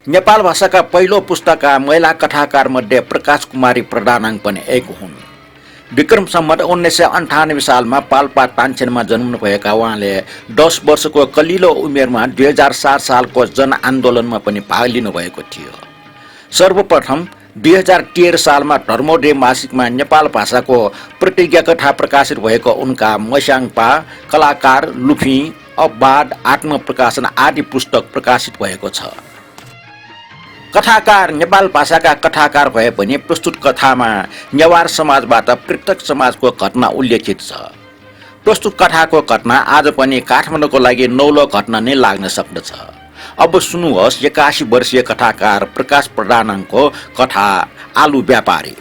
नेपाल भाषाका पहिलो पुस्ताका महिला कथाकारमध्ये प्रकाश कुमारी प्रधानाङ पनि एक हुन्। विक्रम सम्वत 1998 सालमा पाल्पा तानसेनमा जन्मनुभएका उहाँले 10 वर्षको कलिलो उमेरमा 2007 सालको जनआन्दोलनमा पनि भाग लिनुभएको थियो। सर्वप्रथम 2013 सालमा धर्मोदय मासिकमा नेपाल भाषाको प्रतिज्ञा कथा प्रकाशित भएको उनका मैसाङपा, कलाकार, लुफी, अपवाद, आत्मप्रकाशन आदि पुस्तक प्रकाशित भएको छ। कथाकार नेपाल भाषाका कथाकार भए पनि प्रस्तुत कथामा नेवार समाजबाट पृथक समाजको घटना उल्लेखित छ। प्रस्तुत कथाको घटना आज पनि काठमाडौँको लागि नौलो घटना नै लाग्न सक्दछ। अब सुन्नुहोस् 81 वर्षीय कथाकार प्रकाश प्रधानाङको कथा आलु व्यापारी।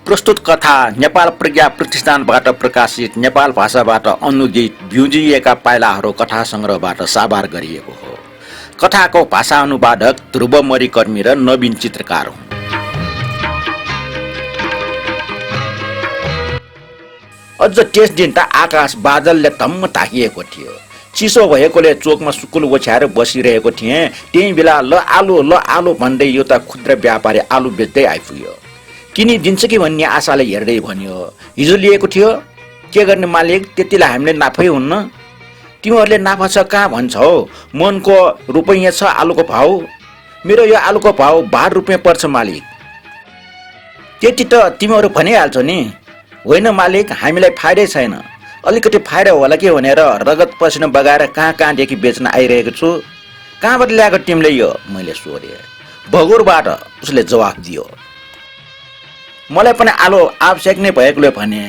प्रस्तुत कथा नेपाल प्रज्ञा प्रतिष्ठानबाट प्रकाशित नेपाल भाषाबाट अनुदित भ्युजिएका पाइलाहरू कथा सङ्ग्रहबाट साभार गरिएको हो। कथाको भाषा अनुवादक ध्रुव मरिकर्मी र नवीन चित्रकार हुन्। अझ त्यस दिन त आकाश बादलले धम्म ढाकिएको थियो। चिसो भएकोले चोकमा सुकुल ओछ्याएर बसिरहेको थिएँ। त्यही बेला ल आलु भन्दै एउटा खुद्रा व्यापारी आलु बेच्दै आइपुग्यो। किनिदिन्छ कि भन्ने आशाले हेर्दै भन्यो, हिजो लिएको थियो, के गर्ने मालिक, त्यतिलाई हामीले नाफै हुन्न। तिमीहरूले नाफा छ कहाँ भन्छौ? मनको रुपैयाँ छ आलुको भाउ? मेरो यो आलुको भाउ 12 रुपियाँ पर्छ मालिक। त्यति त तिमीहरू भनिहाल्छौ नि। होइन मालिक, हामीलाई फाइदै छैन। अलिकति फाइदा होला कि भनेर रगत पसिना बगाएर कहाँदेखि बेच्न आइरहेको छु। कहाँबाट ल्याएको तिमीले यो? मैले सोधेँ। भगुरबाट, उसले जवाफ दियो। मलाई पनि आलु आवश्यक नै भएकोले भने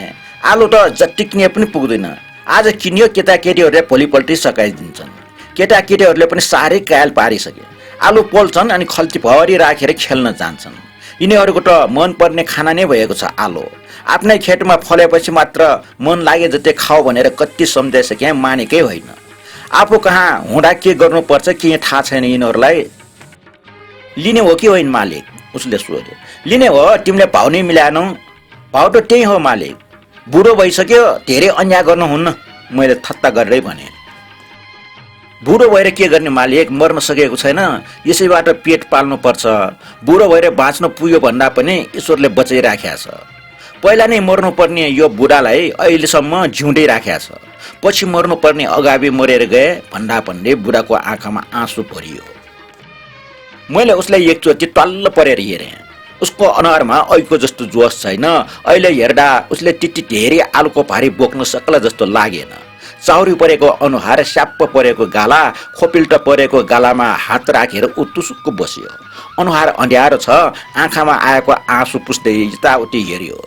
आलु त जति किने पनि पुग्दैन। आज किनियो, केटाकेटीहरूले भोलिपल्ट सकाइदिन्छन्। केटाकेटीहरूले पनि साह्रै कायल पारिसके। आलु पोल्छन् अनि खल्ती भरि राखेर खेल्न जान्छन्। यिनीहरूको त मनपर्ने खाना नै भएको छ आलु। आफ्नै खेतमा फलेपछि मात्र मन लागे जति खाऊ भनेर कति सम्झाइसके, मानेकै होइन। आफू कहाँ हुँदा के गर्नुपर्छ के थाहा छैन यिनीहरूलाई। लिने हो कि होइन मालिक? उसले सोध्यो। लिने हो, तिमीले भाउ नै मिलाएनौ। भाउ त त्यही हो मालिक। बुढो भइसक्यो, धेरै अन्याय गर्नुहुन्न, मैले थत्ता गरेरै भने। बुढो भएर के गर्ने मालिक? मर्न सकेको छैन, यसैबाट पेट पाल्नुपर्छ। बुढो भएर बाँच्न पुग्यो भन्दा पनि ईश्वरले बचाइराखेको छ। पहिला नै मर्नुपर्ने यो बुढालाई अहिलेसम्म जिउँदै राखेको छ। पछि मर्नुपर्ने अगावि मरेर गए भन्दा भन्दै बुढाको आँखामा आँसु भरियो। मैले उसलाई एकचोटि टल्ल परेर हेरेँ। उसको अनुहारमा ऐको जस्तो जोस छैन। अहिले हेर्दा उसले त्यति धेरै आलुको भारी बोक्न सक्ला जस्तो लागेन। चाउरी परेको अनुहार, स्याप्प परेको गाला, खोपिल्ट परेको गालामा हात राखेर उत्तुसुक्क बस्यो। अनुहार अँध्यारो छ। आँखामा आएको आँसु पुस्दै यताउति हेऱ्यो।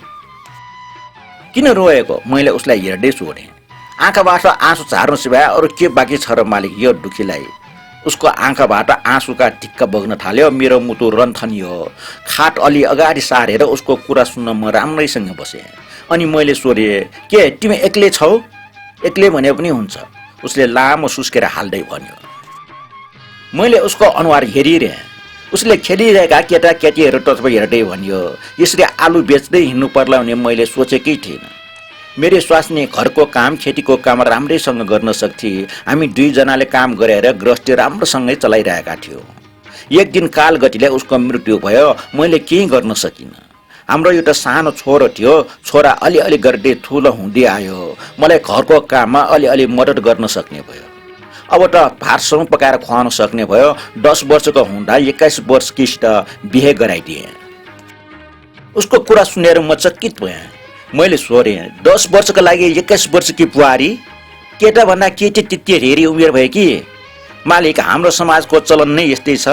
किन रोएको? मैले उसलाई हेर्दै सोधेँ। आँखाबाट आँसु झार्नु सिवाय अरू के बाँकी छ र मालिक यो दुखीलाई? उसको आँखाबाट आँसुका ढिक्का बग्न थाल्यो। मेरो मुटु रन्थनियो। खाट अलि अगाडि सारेर उसको कुरा सुन्न म राम्रैसँग बसेँ। अनि मैले सोधेँ, के तिमी एक्लै छौ? एक्लै भने पनि हुन्छ, उसले लामो सुस्केर हाल्दै भन्यो। मैले उसको अनुहार हेरिरहेँ। उसले खेलिरहेका केटाकेटीहरूतर्फ हेर्दै भन्यो, यसरी आलु बेच्दै हिँड्नु पर्ला भने मैले सोचेकै थिएन। मेरो स्वास्नी घरको काम, खेतीको काम राम्रैसँग गर्न सक्थे। हामी दुईजनाले काम गरेर गृहस्थी राम्रोसँगै चलाइरहेका थियौँ। एक दिन कालगतिले उसको मृत्यु भयो। मैले केही गर्न सकिनँ। हाम्रो एउटा सानो छोरो थियो। छोरा अलिअलि गर्दै ठुलो हुँदै आयो। मलाई घरको काममा अलिअलि मद्दत गर्न सक्ने भयो। अब त भातसँग पकाएर खुवाउन सक्ने भयो। 10 वर्षको हुँदा 21 वर्षकीसित बिहे गराइदिएँ। उसको कुरा सुनेर म चकित भएँ। मैले सोधेँ, 10 वर्षको लागि 21 वर्षकी बुहारी? केटाभन्दा केटी त्यति धेरै उमेर भयो कि? मालिक, हाम्रो समाजको चलन नै यस्तै छ।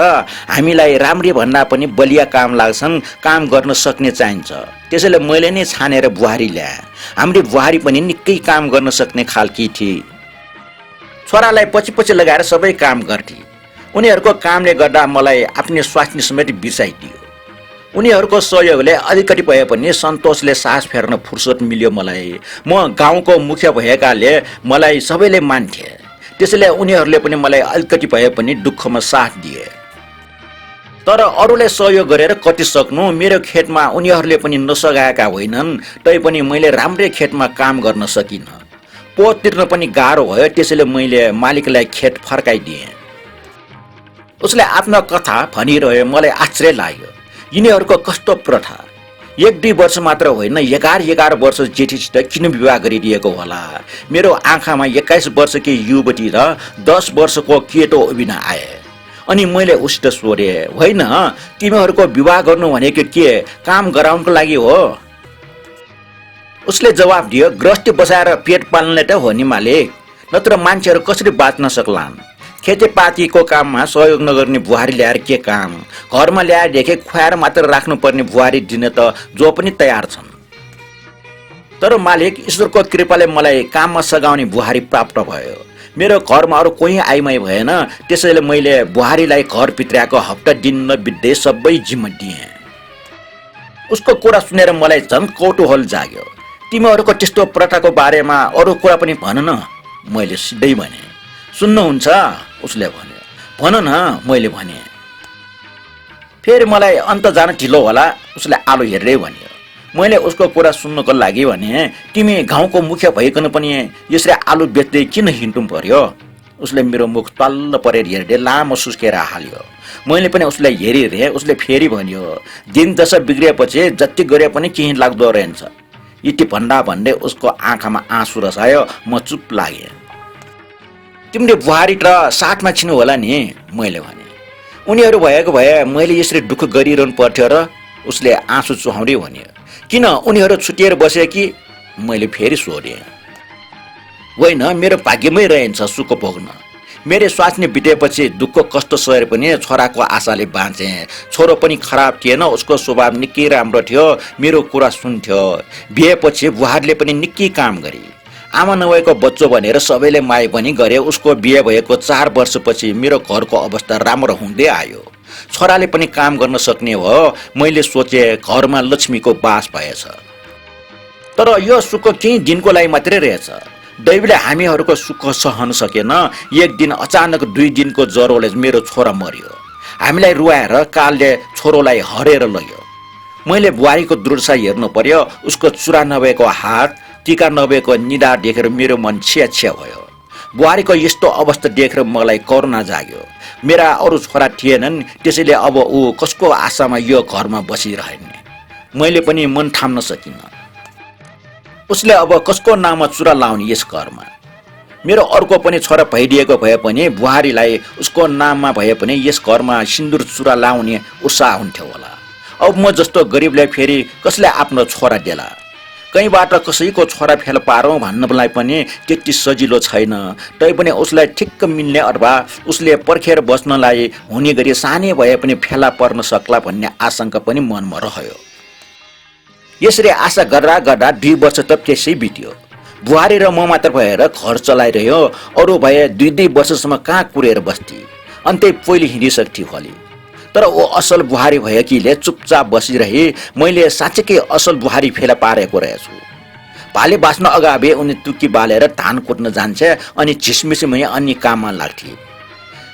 हामीलाई राम्री भन्दा पनि बलिया काम लाग्छन्। काम गर्न सक्ने चाहिन्छ। त्यसैले मैले नै छानेर बुहारी ल्याएँ। हाम्रो बुहारी पनि निकै काम गर्न सक्ने खालकी थिए। छोरालाई पछि पछि लगाएर सबै काम गर्थे। उनीहरूको कामले गर्दा मलाई आफ्नै स्वास्नी समेत बिर्साइदियो। उनीहरूको सहयोगले अलिकति भए पनि सन्तोषले सास फेर्न फुर्सद मिल्यो मलाई। म गाउँको मुख्य भएकाले मलाई सबैले मान्थे। त्यसैले उनीहरूले पनि मलाई अलिकति भए पनि दुःखमा साथ दिए। तर अरूले सहयोग गरेर कति सक्नु? मेरो खेतमा उनीहरूले पनि नसगाएका होइनन्, तैपनि मैले राम्रै खेतमा काम गर्न सकिनँ। पोत तिर्न पनि गाह्रो भयो। त्यसैले मैले मालिकलाई खेत फर्काइदिएँ। उसले आफ्नो कथा भनिरह्यो। मलाई आश्चर्य लाग्यो, यिनीहरूको कस्तो प्रथा। 1-2 वर्ष मात्र होइन, 11 वर्ष जेठीसित किन विवाह गरिदिएको होला। मेरो आँखामा 21 वर्षकी युवती र 10 वर्षको केटो उभिन आए। अनि मैले उसित सोधे, होइन तिमीहरूको विवाह गर्नु भनेको के काम गराउनको लागि हो? उसले जवाब दियो, गृहस्थी बसाएर पेट पाल्ने त हो नि मालिक, नत्र मान्छेहरू कसरी बाँच्न सक्लान्। खेतीपातीको काममा सहयोग नगर्ने बुहारी ल्याएर के काम? घरमा ल्याएर देखे खुवाएर मात्र राख्नुपर्ने बुहारी दिने त जो पनि तयार छन्। तर मालिक, ईश्वरको कृपाले मलाई काममा सघाउने बुहारी प्राप्त भयो। मेरो घरमा अरू कोही आइमाई भएन, त्यसैले मैले बुहारीलाई घर भित्राको हप्ता दिन नबित्दै सबै जिम्मा दिएँ। उसको कुरा सुनेर मलाई झन् कौतूहल जाग्यो। तिमीहरूको त्यस्तो प्रथाको बारेमा अरू कुरा पनि भन न, मैले सिधै भने। सुन्नुहुन्छ? उसले भन्यो। भन न, मैले भने। फेरि मलाई अन्त जान ढिलो होला, उसले आलो हेर्दै भन्यो। मैले उसको कुरा सुन्नको लागि भने, तिमी गाउँको मुखिया भइकन पनि यसरी आलु बेच्दै किन हिँड्नु पर्यो? उसले मेरो मुख तल्ल परेर हेर्दै लामो सुस्केर हाल्यो। मैले पनि उसलाई हेरिरहेँ। उसले फेरि भन्यो, दिन दशा बिग्रिएपछि जति गरे पनि केही लाग्दो रहन्छ। यति भन्दा भन्दै उसको आँखामा आँसु रसायो। म चुप लागेँ। तिमीले बुहारी त साथमा छिनु होला नि, मैले भने। उनीहरू भएको भए मैले यसरी दुःख गरिरहनु पर्थ्यो र? उसले आँसु चुहाउँदै भन्यो। किन उनीहरू छुटिएर बसे कि? मैले फेरि सोधेँ। होइन, मेरो भाग्यमै रहन्छ सुख भोग्न। मेरो स्वास्नी बितेपछि दुःख कष्ट सहेर पनि छोराको आशाले बाँचेँ। छोरो पनि खराब थिएन, उसको स्वभाव निकै राम्रो थियो, मेरो कुरा सुन्थ्यो। बिहेपछि बुहारीले पनि निकै काम गरी। आमा नभएको बच्चो भनेर सबैले माया पनि गरे। उसको बिहे भएको 4 वर्षपछि मेरो घरको अवस्था राम्रो हुँदै आयो। छोराले पनि काम गर्न सक्ने हो। मैले सोचे घरमा लक्ष्मीको बास भएछ। तर यो सुख केही दिनको लागि मात्रै रहेछ। दैवले हामीहरूको सुख सहन सकेन। एक दिन अचानक 2 दिनको ज्वरोले मेरो छोरा मर्यो। हामीलाई रुवाएर कालले छोरोलाई हरेर लग्यो। मैले बुहारीको दुर्दशा हेर्नु पर्यो। उसको चुरा नभएको हात, टीका नभएको निधार देखेर मेरो मन छिया भयो। बुहारीको यस्तो अवस्था देखेर मलाई करुणा जाग्यो। मेरा अरू छोरा थिएनन्, त्यसैले अब ऊ कसको आशामा यो घरमा बसिरहने? मैले पनि मन थाम्न सकिनँ। उसले अब कसको नाममा चुरा लाउने यस घरमा? मेरो अर्को पनि छोरा भइदिएको भए पनि बुहारीलाई उसको नाममा भए पनि यस घरमा सिन्दुर चुरा लाउने उत्साह हुन्थ्यो होला। अब म जस्तो गरिबलाई फेरि कसले आफ्नो छोरा देला? कहीँबाट कसैको छोरा फेला पारौँ भन्नलाई पनि त्यति सजिलो छैन। तैपनि उसलाई ठिक्क मिल्ने अथवा उसले पर्खेर बस्नलाई हुने गरी सानै भए पनि फेला पर्न सक्ला भन्ने आशंका पनि मनमा रह्यो। यसरी आशा गर्दा गर्दा 2 वर्ष त त्यसै बित्यो। बुहारी र म मात्र भएर घर चलाइरह्यो। अरू भए 2 वर्षसम्म कहाँ कुरेर बस्थे। अन्तै पहिले हिँडिसक्थे भोलि। तर ऊ असल बुहारी भएकीले चुपचाप बसिरहे। मैले साँच्चै असल बुहारी फेला पारेको रहेछु। भाले बाँच्न अगावि उनी तुकी बालेर धान कुट्न जान्छ अनि झिसमिसमै अन्य काममा लाग्थे।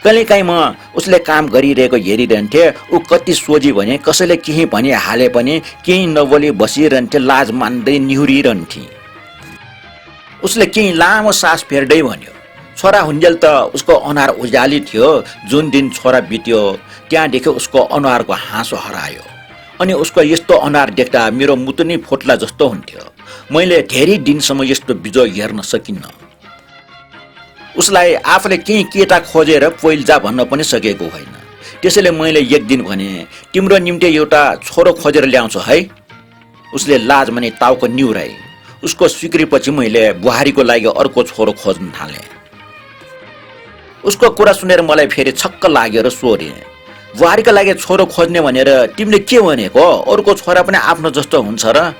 कहिलेकाहीँ म उसले काम गरिरहेको हेरिरहन्थे। ऊ कति सोझी भने कसैले केही भनी हाले पनि केही नबोली बसिरहन्थे। लाज मान्दै निहुरिरहन्थे। उसले केही लामो सास फेर्दै भन्यो, छोरा हुन्जेल त उसको अनुहार उज्याली थियो। जुन दिन छोरा बित्यो त्यहाँदेखि उसको अनुहारको हाँसो हरायो। अनि उसको यस्तो अनुहार देख्दा मेरो मुटु नै फुट्ला जस्तो हुन्थ्यो। मैले धेरै दिनसम्म यस्तो बिजोग हेर्न सकिनँ। उसलाई आफूले केही केटा खोजेर पोइलजा भन्न पनि सकेको होइन। त्यसैले मैले एक दिन भने, तिम्रो निम्ति एउटा छोरो खोजेर ल्याउँछु है। उसले लाज माने टाउको निहुराए। उसको स्वीकृतिपछि मैले बुहारीको लागि अर्को छोरो खोज्न थालेँ। उसको कुरा सुनेर मलाई फेरि छक्क लाग्यो र सोधेँ, बुहारीका लागि छोरो खोज्ने भनेर तिमीले के भनेको? अरूको छोरा पनि आफ्नो जस्तो हुन्छ र?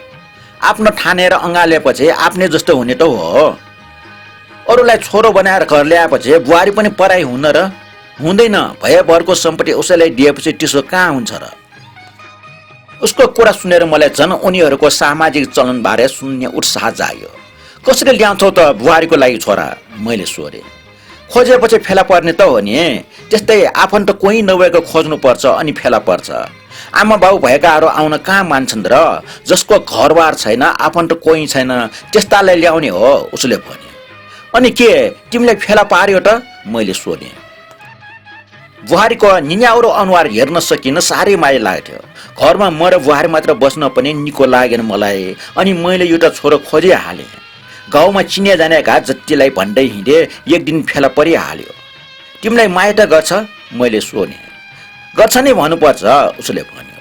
आफ्नो ठानेर अँगालेपछि आफ्नै जस्तो हुने त हो। अरूलाई छोरो बनाएर घर ल्याएपछि बुहारी पनि पराई हुन र? हुँदैन। भएभरको सम्पत्ति उसैलाई दिएपछि त्यसो कहाँ हुन्छ र? उसको कुरा सुनेर मलाई झन् उनीहरूको सामाजिक चलनबारे सुन्ने उत्साह जाग्यो। कसरी ल्याउँछौ त बुहारीको लागि छोरा? मैले सोधेँ। खोजेपछि फेला पर्ने त हो नि। त्यस्तै आफन्त कोही नभएको खोज्नुपर्छ अनि फेला पर्छ। आमा बाउ भएकाहरू आउन कहाँ मान्छन् र? जसको घरबार छैन, आफन्त कोही छैन, त्यस्तालाई ल्याउने हो, उसले भन्यो। अनि के तिमीलाई फेला पार्यो त? मैले सोधेँ। बुहारीको निन्याउरो अनुहार हेर्न सकिन साह्रै माया लाग्थ्यो। घरमा म र बुहारी मात्र बस्न पनि निको लागेन मलाई। अनि मैले एउटा छोरो खोजिहालेँ। गाउँमा चिने जानेका जतिलाई भन्दै हिँडे, एक दिन फेला परिहाल्यो। तिमीलाई माया त गर्छ? मैले सोधेँ। गर्छ नै भन्नुपर्छ, उसले भन्यो।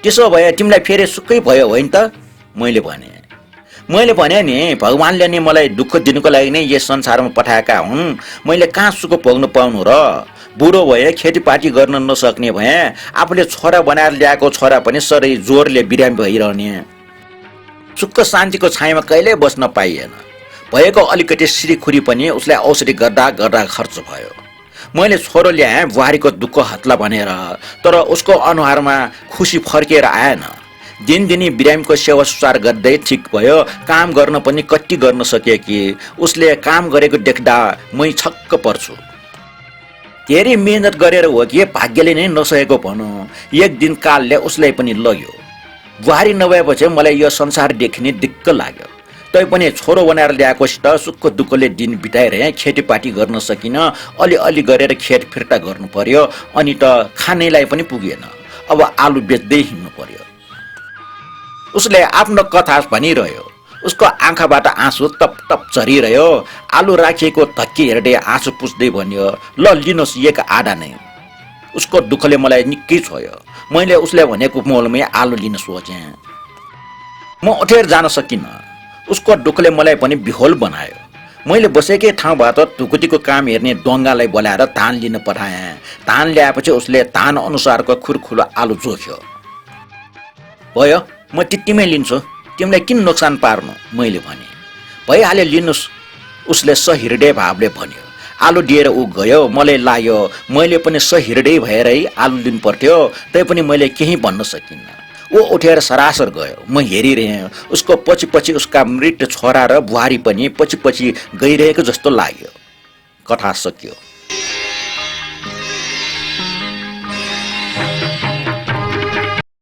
त्यसो भए तिमीलाई फेरि सुक्कै भयो होइन त? मैले भने नि भगवानले नि मलाई दुःख दिनुको लागि नै यस संसारमा पठाएका हुन्। मैले कहाँ सुख भोग्नु पाउनु र? बुढो भए, खेतीपाती गर्न नसक्ने भए, आफूले छोरा बनाएर ल्याएको छोरा पनि सधैँ जोरले बिरामी भइरहने। सुख शान्तिको छायामा कहिल्यै बस्न पाइएन। भएको अलिकति श्रीखुरी पनि उसलाई औषधि गर्दा गर्दा खर्च भयो। मैले छोरो ल्याएँ बुहारीको दुःख हत्ला भनेर, तर उसको अनुहारमा खुसी फर्किएर आएन। दिनदिनी बिरामीको सेवा सुसार गर्दै ठिक भयो। काम गर्न पनि कति गर्न सके कि उसले काम गरेको देख्दा मै छक्क पर्छु। धेरै मेहनत गरेर हो कि भाग्यले नै नसकेको भनौँ, एक दिन कालले उसलाई पनि लग्यो। बुहारी नभएपछि मलाई यो संसार देखिने दिक्क लाग्यो। तैपनि छोरो बनाएर ल्याएकोसित सुख दुःखले दिन बिताइरहे, खेतीपाती गर्न सकिन। अलिअलि गरेर खेत फिर्ता गर्नु पर्यो। अनि त खानेलाई पनि पुगेन। अब आलु बेच्दै हिँड्नु पर्यो। उसले आफ्नो कथा भनिरह्यो। उसको आँखाबाट आँसु टप टप झरिरह्यो। आलु राखिएको धक्की हेर्दै आँसु पुस्दै भन्यो, ल लिनुहोस् एक आधा नै। उसको दुःखले मलाई निकै छोयो। मैले उसले भनेको मोलमै आलु लिन सोचेँ। म उठेर जान सकिनँ। उसको दुःखले मलाई पनि बिहोल बनायो। मैले बसेकै ठाउँबाट ढुकुटीको काम हेर्ने डङ्गालाई बोलाएर धान लिन पठाएँ। धान ल्याएपछि उसले धान अनुसारको खुरखुलो आलु जोख्यो। भयो, म त्यतिमै लिन्छु, तिमीलाई किन नोक्सान पार्नु? मैले भने। भइहाल्यो, लिनुहोस्, उसले सहृदय भावले भन्यो। आलु दिएर ऊ गयो। मलाई लाग्यो मैले पनि सहृदय भएरै आलु लिनु पर्थ्यो। तैपनि मैले केही भन्न सकिनँ। ऊ उठेर सरासर गयो। म हेरिरहेँ। उसको पछि पछि उसका मृत छोरा र बुहारी पनि पछि पछि गइरहेको जस्तो लाग्यो। कथा सकियो।